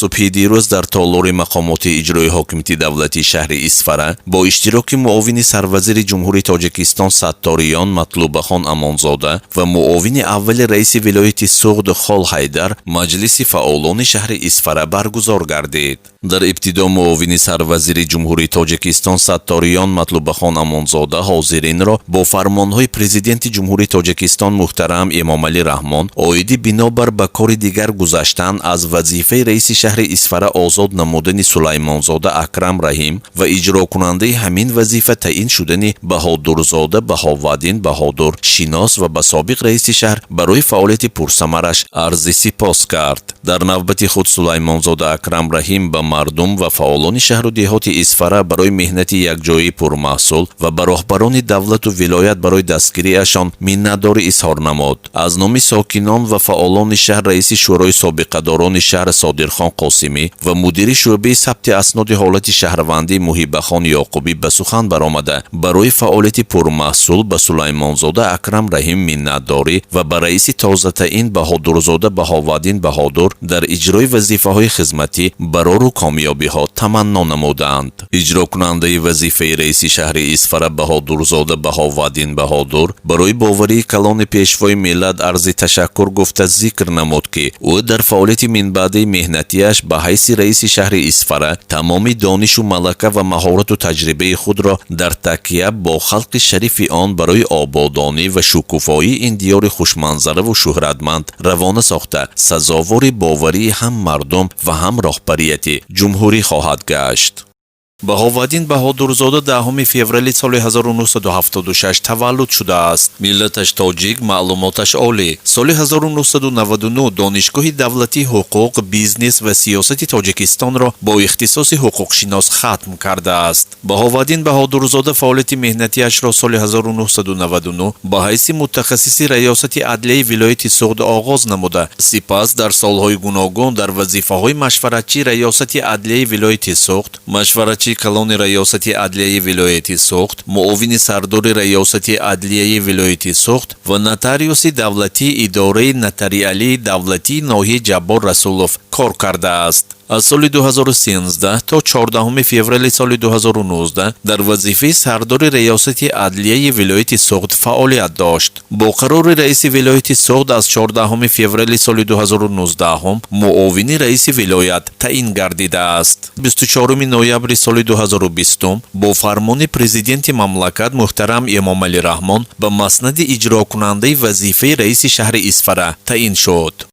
Субҳи дирӯз дар толори мақомоти иҷрои ҳокимияти давлатии шаҳри Исфара бо иштироки муовини сарвазири Ҷумҳурии Тоҷикистон Сатториён Матлубахон Амонзода ва муовини аввали раиси вилояти Суғд Хол Ҳайдар маҷлиси фаъолони шаҳри Исфара баргузор гардид. Дар ибтидо муовини сарвазири Ҷумҳурии Тоҷикистон Сатториён Матлубахон Амонзода ҳозиринро бо фармонҳои Президенти Ҷумҳурии Тоҷикистон муҳтарам Эмомалӣ Раҳмон оиди бинобар ба кори дигар гузаштан аз вазифаи раиси шаҳри Исфара озод намудани Сулаймонзода Акрам Раҳим ва иҷрокунандаи ҳамин вазифа таъин шудани Баҳодурзода Баҳоваддин Баҳодур шинос ва ба собиқ раиси шаҳр барои фаъолияти пурсамараш арзи сипос кард. Дар навбати худ Сулаймонзода Акрам Раҳим ба мардум ва фаъолони шаҳру деҳоти Исфара барои меҳнати якҷоии пурмаҳсул ва ба роҳбарони давлату вилоят барои дастгириашон миннатдорӣ изҳор намуд. Аз номи сокинон ва фаъолони шаҳр раиси Шӯрои собиқадорони шаҳр Содирхон Қосимӣ ва мудири шӯъбаи сабти асноди ҳолати шаҳрвандӣ Муҳибахон Ёқубӣ ба сухан баромада, барои фаъолияти пурмаҳсул ба Сулаймонзода Акрам Раҳим миннатдорӣ ва ба раиси тозатаъин Баҳодурзода Баҳоваддин Баҳодур дар иҷрои вазифаҳои хизматӣ барору комёбиҳо таманно намуданд. Иҷрокунандаи вазифаи раиси шаҳри Исфара Баҳодурзода Баҳоваддин Баҳодур барои боварии калони Пешвои миллат арзи ташаккур гуфта, зикр намуд, ки ӯ дар фаъолияти минбаъдаи меҳнатиаш ба ҳайси раиси шаҳри Исфара тамоми донишу малака ва маҳорату таҷрибаи худро дар такя бо халқи шарифи он барои ободонӣ ва шукуфоии ин диёри хушманзараву шӯҳратманд равона сохта, сазовори боварии ҳам мардум ва ҳам роҳбарияти ҷумҳурӣ хоҳад гашт. Баҳоваддин Баҳодурзода 10 феврали соли 1976 таваллуд шудааст. Миллаташ тоҷик, маълумоташ олӣ. Соли 1999 Донишгоҳи давлатии ҳуқуқ, бизнес ва сиёсати Тоҷикистонро бо ихтисоси ҳуқуқшинос хатм кардааст. Баҳоваддин Баҳодурзода фаъолияти меҳнатиашро соли 1999 ба ҳайси мутахассиси Раёсати адлияи вилояти Суғд оғоз намуда, сипас дар солҳои гуногун дар вазифаҳои машваратчии Раёсати адлияи вилояти Суғд, машваратчии калони Раёсати адлияи вилояти Суғд, муовини сардори Раёсати адлияи вилояти Суғд ва нотариуси давлатии Идораи нотариалии давлатии ноҳияи Ҷаббор Расулов кор кардааст. Аз соли 2013 то 14 феврали соли 2019 дар вазифаи сардори Раёсати адлияи вилояти Суғд фаъолият дошт. Бо қарори раиси вилояти Суғд аз 14 феврали соли 2019 муовини раиси вилоят таъин гардидааст. 24 ноябри соли 2020 бо фармони Президенти мамлакат муҳтарам Эмомалӣ Раҳмон ба маснади иҷрокунандаи вазифаи раиси шаҳри Исфара таъин шуд.